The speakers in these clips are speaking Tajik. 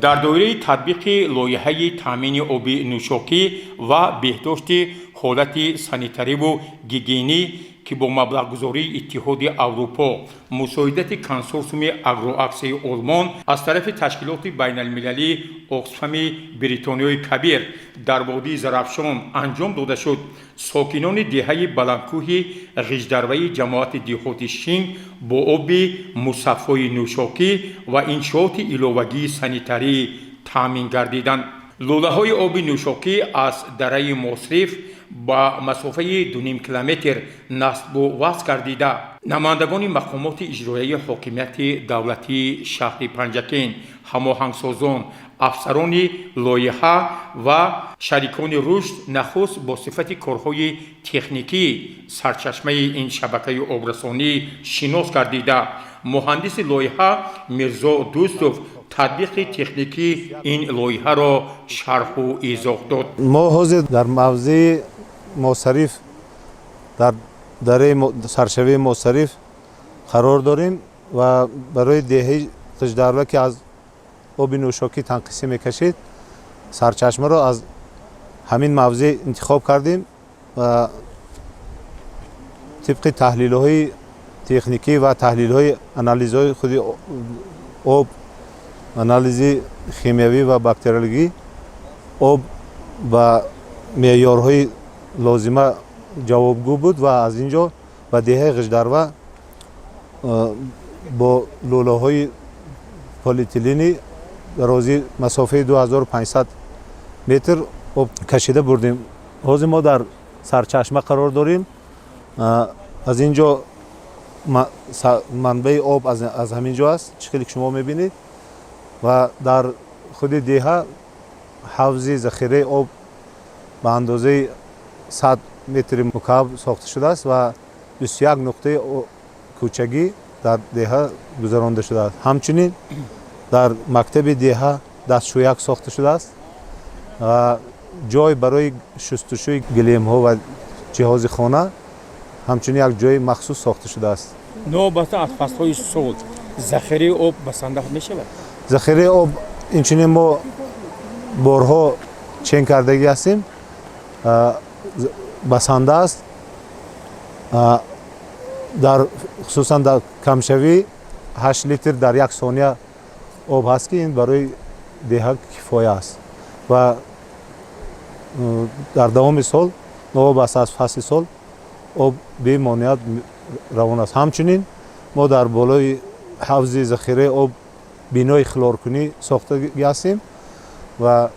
Дар доираи татбиқи лоиҳаи таъмини оби нӯшокӣ ва беҳдошти ҳолати санитариву гигиенӣ, ки бо маблағгузории Иттиҳоди Аврупо, мусоидати консорсиуми Агроаксияи Олмон аз тарафи ташкилоти байналмилалии Оксфами Бритониёи Кабир дар водии Зарафшон анҷом дода шуд, сокинони деҳаи баландкӯҳи Ғиждарваи ҷамоати деҳоти Шинг бо оби мусаффои нӯшокӣ ва иншооти иловагии санитарӣ таъмин гардиданд. Лӯлаҳои оби нӯшокӣ аз дараи Мосриф ба масофаи 2,5 километр насбу васл гардида, намояндагони мақомоти иҷроияи ҳокимияти давлатии шаҳри Панҷакент, ҳамоҳангсозон, афсарони лоиҳа ва шарикони рушд нахуст бо сифати корҳои техникии сарчашмаи ин шабакаи обрасонӣ шинос гардида, муҳандиси лоиҳа Мирзо Дӯстов татбиқи техникии ин лоиҳаро шарҳу изоҳ дод. Мо ҳозир дар мавзеи Мосариф, дар дараи саршавии Мосариф қарор дорем ва барои деҳаи Ғиждарва, ки аз оби нӯшокӣ танқисӣ мекашид, сарчашмаро аз ҳамин мавзеъ интихоб кардем ва тибқи таҳлилҳои техникӣ ва таҳлилҳои анализҳои худи об, анализи химиявӣ ва бактериологӣ, об ба меъёрҳои лозима ҷавобгӯ буд ва аз ин ҷо ба деҳаи Ғиждарва бо лӯлаҳои полиэтиленӣ дарозии масофаи 2500 метр об кашида бурдем. Ҳозир мо дар сарчашма қарор дорем. Аз ин ҷо манбаи об аз ҳамин ҷо аст, чӣ хеле ки шумо мебинед, ва дар худи деҳа ҳавзи захираи об ба андозаи 100 метри мукааб сохта шудааст ва 21 нуқтаи кӯчагӣ дар деҳа гузаронда шудааст. Ҳамчунин дар мактаби деҳа дастшӯяк сохта шудааст ва ҷой барои шустушӯи гилемҳо ва ҷиҳози хона ҳамчунин як ҷои махсус сохта шудааст. Новобаста аз фаслҳои сол, захираи об басанда мешавад? Захираи об инчунин мо борҳо чен кардагӣ ҳастем, басанда аст. Дар хусусан дар камшавӣ 8 литр дар як сония об ҳаст, ки ин барои деҳа кифоя аст ва дар давоми сол, новобаста аз фасли сол, об бемонеат равон аст. Ҳамчунин мо дар болои ҳавзи захираи об бинои хлоркунӣ сохтагӣ ҳастем ва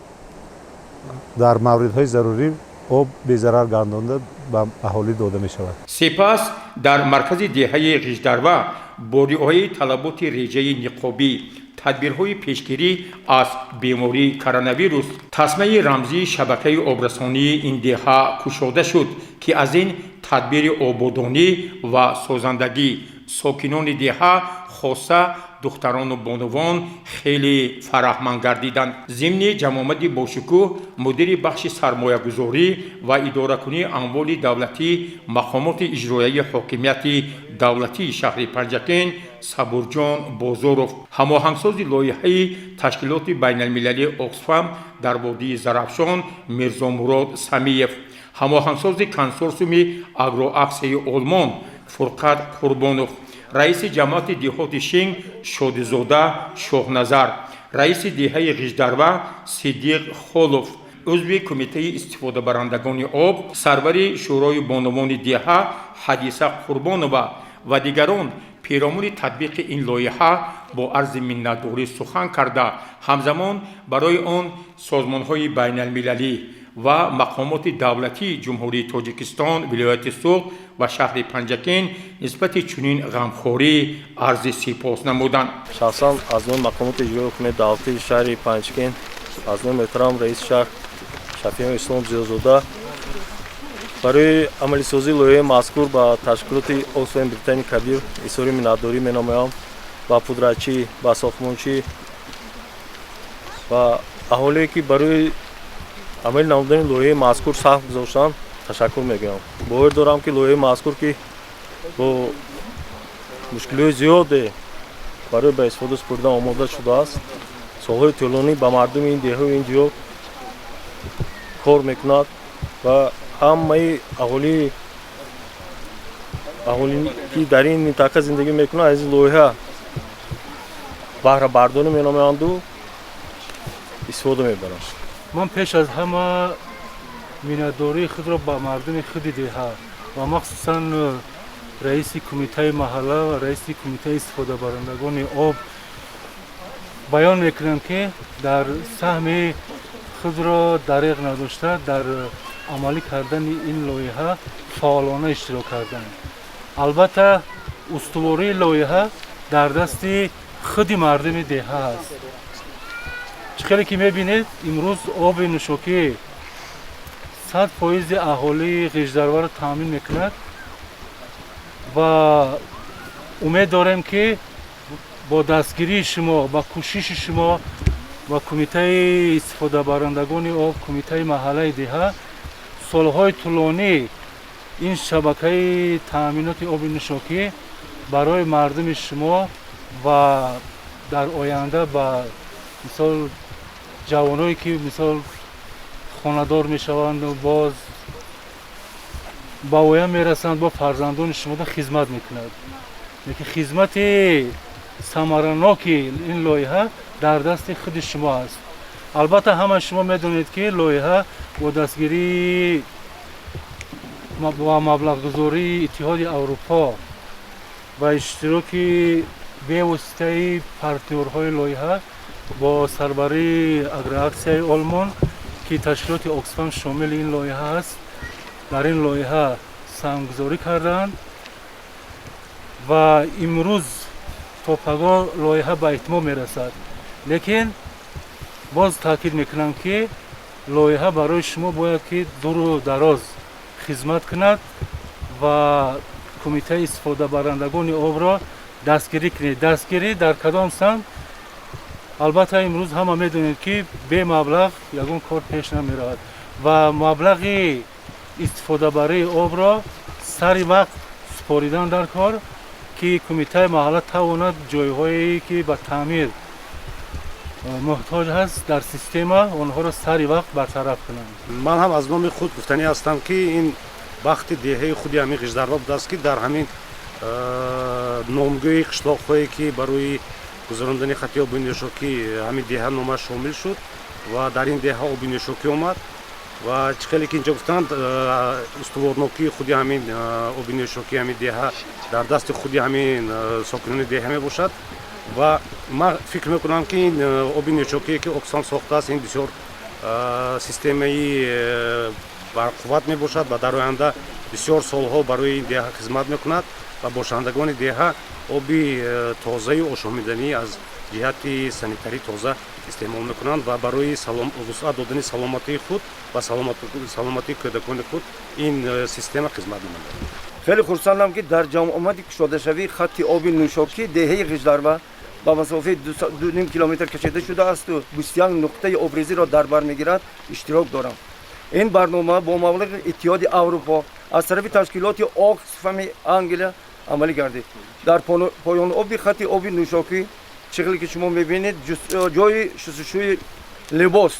дар мавридҳои зарурӣ об безарар гардонда ба аҳолӣ дода мешавад. Сипас дар маркази деҳаи Ғиждарва бо риояи талаботи реҷаи ниқобӣ, тадбирҳои пешгирӣ аз бемории коронавирус тасмаи рамзии шабакаи обрасонии ин деҳа кушода шуд, ки аз ин тадбири ободонӣ ва созандагӣ сокинони деҳа, хоса духтарону бонувон, хеле фараҳманд гардиданд. Зимни ҷамъомади бошукӯҳ мудири бахши сармоягузорӣ ва идоракунии амволи давлатӣ мақомоти иҷроияи ҳокимияти давлатии шаҳри Панҷакент Сабурҷон Бозоров, ҳамоҳангсози лоиҳаи ташкилоти байналмилалии Оксфам дар водии Зарафшон Мирзомурод Самиев, ҳамоҳангсози консорсиуми Агроаксияи Олмон Фурқат Қурбонов, раиси ҷамоати деҳоти Шинг Шодизода Шоҳназар, раиси деҳаи Ғиждарва Сидиқ Холов, узви кумитаи истифодабарандагони об, сарвари шӯрои бонувони деҳа Ҳадиса Қурбонова ва дигарон пиромуни татбиқи ин лоиҳа бо арзи миннатдорӣ сухан карда, ҳамзамон барои он созмонҳои байналмилалӣ ва мақомоти давлатии Ҷумҳурии Тоҷикистон, вилояти Суғд ва шаҳри Панҷакент нисбати чунин ғамхорӣ арзи сипос намуданд. Шахсан аз номи мақомоти иҷроии ҳукумати давлатии шаҳри Панҷакент, аз номи муҳтарам раиси шаҳр Шафиён Ислом Зиёзода барои амалисозии лоиҳаи мазкур ба ташкилоти Оксфам Британияи Кабир изҳори миннатдорӣ менамоям. Ба пудрачӣ, ба сохтмончӣ ва аҳолие, ки барои амалӣ намудани лоиҳаи мазкур саҳм гузоштанд, ташаккур мегӯям. Бовар дорам, ки лоиҳаи мазкур, ки бо мушкилиҳои зиёде барои ба истифода супоридан омода шудааст. Солҳои тӯлонӣ ба мардуми ин деҳаю ин диёр кор мекунад ва ҳамаи аҳолӣ, ки дар ин минтақа зиндагӣ мекунад, аз ин лоиҳа баҳрабардорӣ менамоянду истифода мебаранд. Ман пеш аз ҳама миннатдории худро ба мардуми худи деҳа ва махсусан раиси кумитаи маҳалла ва раиси кумитаи истифодабарандагони об баён мекунам, ки дар саҳми худро дареғ надошта, дар амалӣ кардани ин лоиҳа фаъолона иштирок карданд. Албатта, устувории лоиҳа дар дасти худи мардуми деҳа аст. Чӣ хеле ки мебинед, имрӯз оби нӯшокӣ 100% аҳолии Ғиждарваро таъмин мекунад ва умед дорем, ки бо дастгирии шумо, ба кӯшиши шумо ва кумитаи истифодабарандагони об, кумитаи маҳаллаи деҳа, солҳои тӯлонӣ ин шабакаи таъминоти оби нӯшокӣ барои мардуми шумо ва дар оянда ба мисол ҷавоное, ки мисол хонадор мешаванду боз ба воя мерасанд, бо фарзандони шумода хизмат мекунад. Лекин хизмати самараноки ин лоиҳа дар дасти худи шумо аст. Албатта, ҳама шумо медонед, ки лоиҳа бо дастгирии ва маблағгузории Иттиҳоди Аврупо ва иштироки бевоситаи партнёрҳои лоиҳа бо сарбарии Агроаксияи Олмон, ки ташкилоти Оксфам шомили ин лоиҳа аст, дар ин лоиҳа саҳмгузорӣ кардаанд ва имрӯз то пагоҳ лоиҳа ба итмом мерасад. Лекин боз таъкид мекунам, ки лоиҳа барои шумо бояд ки дуру дароз хизмат кунад ва кумитаи истифодабарандагони обро дастгирӣ кунед. Дастгирӣ дар кадом самт? Албатта, имрӯз ҳама медонед, ки бемаблағ ягон кор пеш намеравад ва маблағи истифодабарии обро сари вақт супоридан дар кор, ки кумитаи маҳалла тавонад ҷойҳое, ки ба таъмир муҳтоҷ ҳаст дар система, онҳоро сари вақт бартараф кунанд. Ман ҳам аз номи худ гуфтанӣ ҳастам, ки ин бахти деҳаи худи ҳамин Ғиждарва будааст, ки дар ҳамин номгӯи қишлоқҳое, ки барои гузарондани хати оби нӯшокӣ ҳамин деҳа номаш шомил шуд ва дар ин деҳа оби нӯшокӣ омад. Ва чӣ хеле ки инҷо гуфтанд, устуворнокии худи ҳамин оби нӯшокии ҳамин деҳа дар дасти худи ҳамин сокинони деҳа мебошад. Ва ман фикр мекунам, ки ин оби нӯшокие, ки Оксфам сохтааст, ин бисёр системаи барқувват мебошад ва дар оянда бисёр солҳо барои ин деҳа хизмат мекунад ва бошандагони деҳа оби тозаю ошомиданӣ, аз ҷиҳати санитарӣ тоза истеъмол мекунанд ва барои вусъат додани саломатии худ ва саломатии кӯдакони худ ин система хизмат менамояд. Хеле хурсандам, ки дар ҷамъомади кушодашавии хатти оби нӯшокӣ деҳаи Ғиждарва ба масофаи 2,5 километр кашида шудаасту 21 нуқтаи обрезиро дар бар мегирад, иштирок дорам. Ин барнома бо маблағи Иттиҳоди Аврупо аз тарафи ташкилоти Оксфами Англия амалӣ гардид. Дар поёноби хати оби нӯшокӣ, чӣ хеле ки шумо мебинед, ҷои шустушӯи либос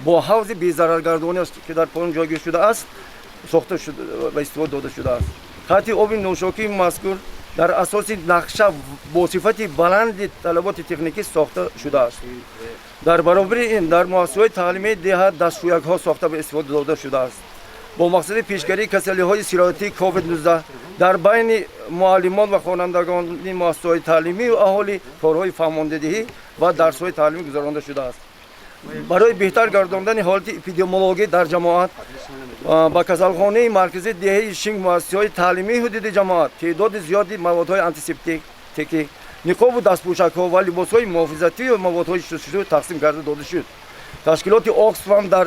бо ҳавзи безараргардонӣ аст, ки дар поён ҷойгир шудааст, сохта ба истифода дода шудааст. Хати оби нӯшокии мазкур дар асоси нақша бо сифати баланди талаботи техникӣ сохта шудааст. Дар баробари ин дар муассисаҳои таълимии деҳа дастшӯякҳо сохта ба истифода дода шудааст. Бо мақсади пешгирии касалиҳои сироятии COVID-19 дар байни муаллимон ва хонандагони муассисаҳои таълимию аҳолӣ корҳои фаҳмондадиҳӣ ва дарсҳои таълимӣ гузаронда шудааст. Барои беҳтар гардондани ҳолати эпидемиологӣ дар ҷамоат ба касалхонаи марказии деҳаи Шинг, муассисаҳои таълимии ҳудуди ҷамоат теъдоди зиёди маводҳои антисептикӣ, ниқобу дастпӯшакҳо ва либосҳои муҳофизатию маводҳои шустушӯ тақсим карда дода шуд. Ташкилоти Оксфам дар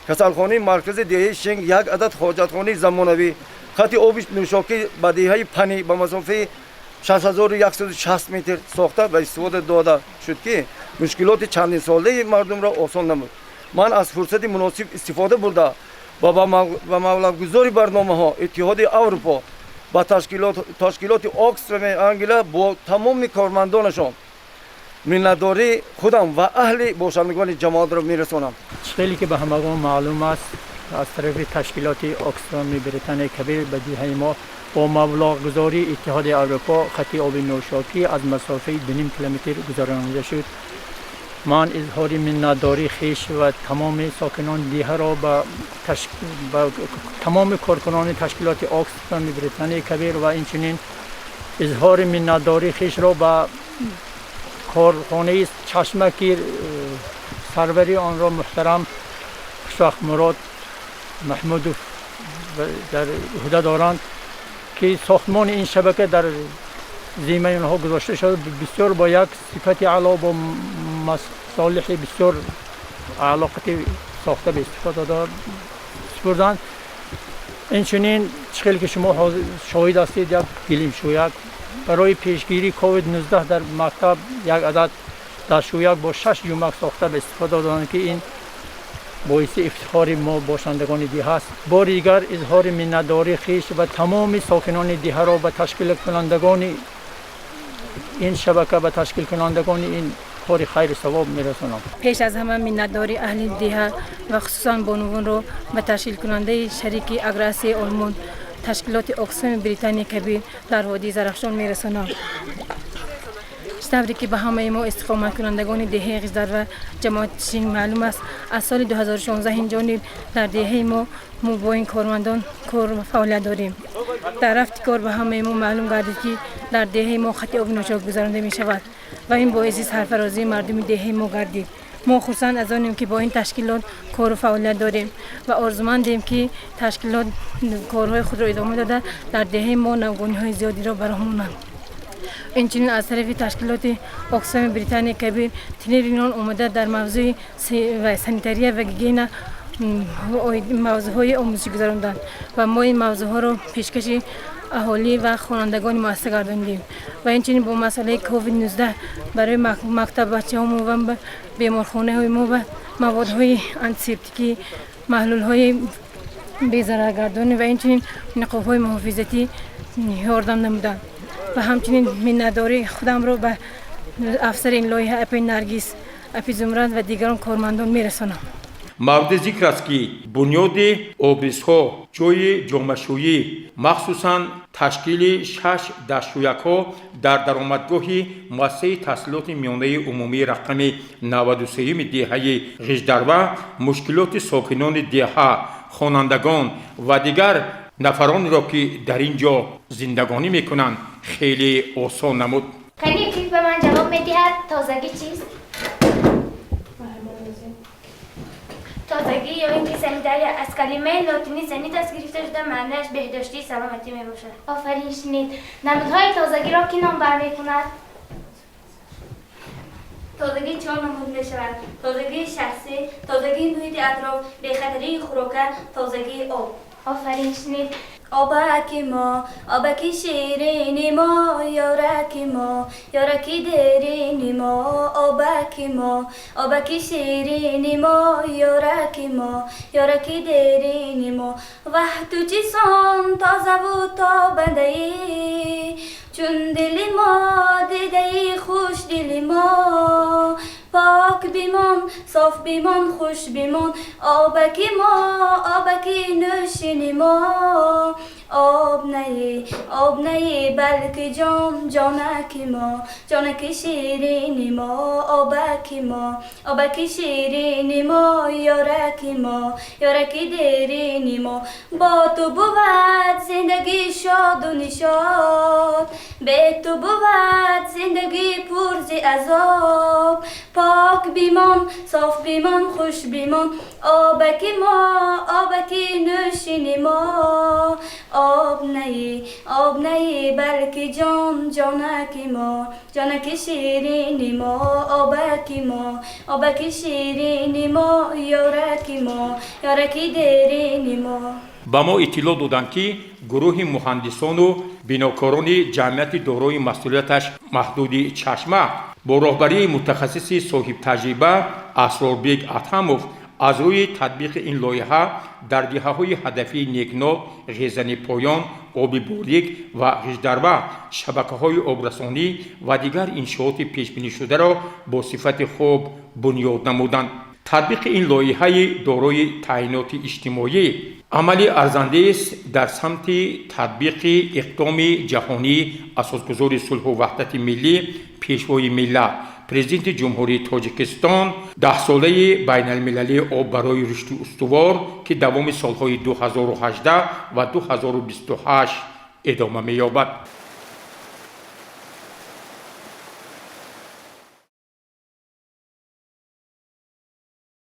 касалхонаи маркази деҳаи Шинг як адад ҳоҷатхонаи замонавӣ, хати оби нӯшокӣ ба деҳаи Панӣ ба масофаи 6160 метр сохта ба истифода дода шуд, ки мушкилоти чандинсолаи мардумро осон намуд. Ман аз фурсати муносиб истифода бурда ва ба маблағгузори барномаҳо, Иттиҳоди Аврупо, ба ташкилоти Оксфами Англия бо тамоми кормандонашон Миннатдории худам ва аҳли бошандагони ҷамоатро мерасонам. Хеле ки ба ҳамагон маълум аст, аз тарафи ташкилоти Оксфами Британияи Кабир ба деҳаи мо бо маблағгузории Иттиҳоди Аврупо хати оби нӯшокӣ аз масофаи 2,5 километр гузаронида шуд. Ман изҳори миннатдории хеш ва тамоми сокинони деҳаро ба тамоми коркунони ташкилоти Оксфами Британияи Кабир ва инчунин изҳори миннатдории хешро ба корхонаи Чашма, ки сарвари онро муҳтарам Хушвақт Мурод Маҳмудов дар ӯҳда доранд, ки сохтмони ин шабака дар зиммаи онҳо гузошта шуда, бисёр бо як сифати аъло, бо масолиҳи бисёр аълоқати сохта ба истифода супурданд. Инчунин, чӣ хеле ки шумо шоҳид ҳастед, як гилимшӯяк барои пешгирии ковид 19 дар мактаб, як адад дастшӯяк бо шаш ҷумак сохта ба истифода доданд, ки ин боиси ифтихори мо бошандагони деҳа аст. Бори дигар изҳори миннатдории хеш ва тамоми сокинони деҳаро ба ташкилкунандагони ин шабака, ба ташкилкунандагони ин кори хайру савоб мерасонам. Пеш аз ҳама миннатдори аҳли деҳа ва хусусан бонувонро ба ташкилкунандаи шарики Агроасияи Олмон, ташкилоти Оксфами Британияи Кабир дар водии Зарафшон мерасонам. Чӣ тавре ки ба ҳамаи мо, истиқоматкунандагони деҳаи Ғиждарва, ҷамоати маълум аст, аз соли 2016 инҷониб дар деҳаи мо бо ин кормандон кор ва фаъолият дорем. Дар рафти кор ба ҳамаи мо маълум гардид, ки дар деҳаи мо хати оби нӯшок гузаронда мешавад ва ин боиси сарфарозии мардуми деҳаи мо гардид. Мо хурсанд аз онем, ки бо ин ташкилот кору фаъолият дорем ва орзумандем, ки ташкилот корҳои худро идома дода, дар деҳаи мо навгониҳои зиёдеро ба роҳ монанд. Инчунин аз тарафи ташкилоти Оксфами Британияи Кабир тренеринон омада, дар мавзӯи санитария ва гигиена мавзӯъҳои омӯзишӣ гузаронданд ва мо ин мавзӯъҳоро пешкаши аҳолӣ ва хонандагони муассиса гардонидем. Ва инчунин бо масъалаи ковид 19 барои мактаббачаҳомо ва беморхонаҳои мо ва маводҳои антисептикӣ, маҳлулҳои безараргардонӣ ва инчунин ниқобҳои муҳофизатӣ ёрдам намуданд. Ва ҳамчунин миннатдории худамро ба афсари ин лоиҳа апи Наргиз, апи Зумрад ва дигарон кормандон мерасонам. Мавриди зикр аст, ки бунёди обрезҳо, ҷойи ҷомашӯӣ, махсусан ташкили шаш дастшӯякҳо дар даромадгоҳи муассисаи таҳсилоти миёнаи умумии рақами 93-юми деҳаи Ғиждарва мушкилоти сокинони деҳа, хонандагон ва дигар нафаронеро, ки дар ин ҷо зиндагонӣ мекунанд, хеле осон намуд. Кани ки ба ман ҷавоб медиҳад, тозагӣ чист? Тозагӣ ё ин ки санитария аз калимаи лотинӣ санитас гирифта шуда, маънояш беҳдоштии саломатӣ мебошад. Офарин, шунид. Намудҳои тозагиро кӣ номбар мекунад? Тозагӣ чор намуд мешавад: тозагии шахсӣ, тозагии муҳити атроф, бехатарии хӯрока, тозагии об. Офарин, шунид. Обаки мо, обаки ширини мо, ёраки мо, ёраки дерини мо, обаки мо, обаки ширини мо, ёраки мо, ёраки дерини мо. Ваҳ, ту чӣ сон тозаву тобандаӣ, чун дили мо дидаи хушдили мо. Пок бимон, соф бимон, хуш бимон, обаки мо, обаки нӯшини мо. Об наи, об наи, балки ҷон, ҷонаки мо, ҷонаки ширини мо, обаки мо, обаки ширини мо, ёраки мо, ёраки дерини мо. Бо ту бувад зиндагӣ шоду нишод, бе ту бувад зиндагӣ пурзи азоб. Пок бимон, соф бимон, хуш бимон, обаки мо, обаки нӯшини мо. Об наи, об наи, балки ҷон, ҷонаки мо, ҷонаки ширини мо, обаки мо, обаки ширини мо, ёраки мо, ёраки дерини мо. Ба мо иттилоъ доданд, ки гурӯҳи муҳандисону бинокорони ҷамъияти дорои масъулияташ маҳдуди Чашма бо роҳбарии мутахассиси соҳибтаҷриба Асрорбек Атамов Аз рӯи татбиқи ин лоиҳа дар деҳаҳои ҳадафии Некно, Ғезани Поён, Оби Борик ва Ғиждарва шабакаҳои обрасонӣ ва дигар иншооти пешбинишударо бо сифати хуб бунёд намуданд. Татбиқи ин лоиҳаи дорои таъиноти иҷтимоӣ амали арзандаест дар самти татбиқи иқдоми ҷаҳонии Асосгузори сулҳу ваҳдати миллӣ, Пешвои миллат, Президенти Ҷумҳурии Тоҷикистон, Даҳсолаи байналмилалии об барои рушди устувор, ки давоми солҳои 2018 ва 2028 идома меёбад.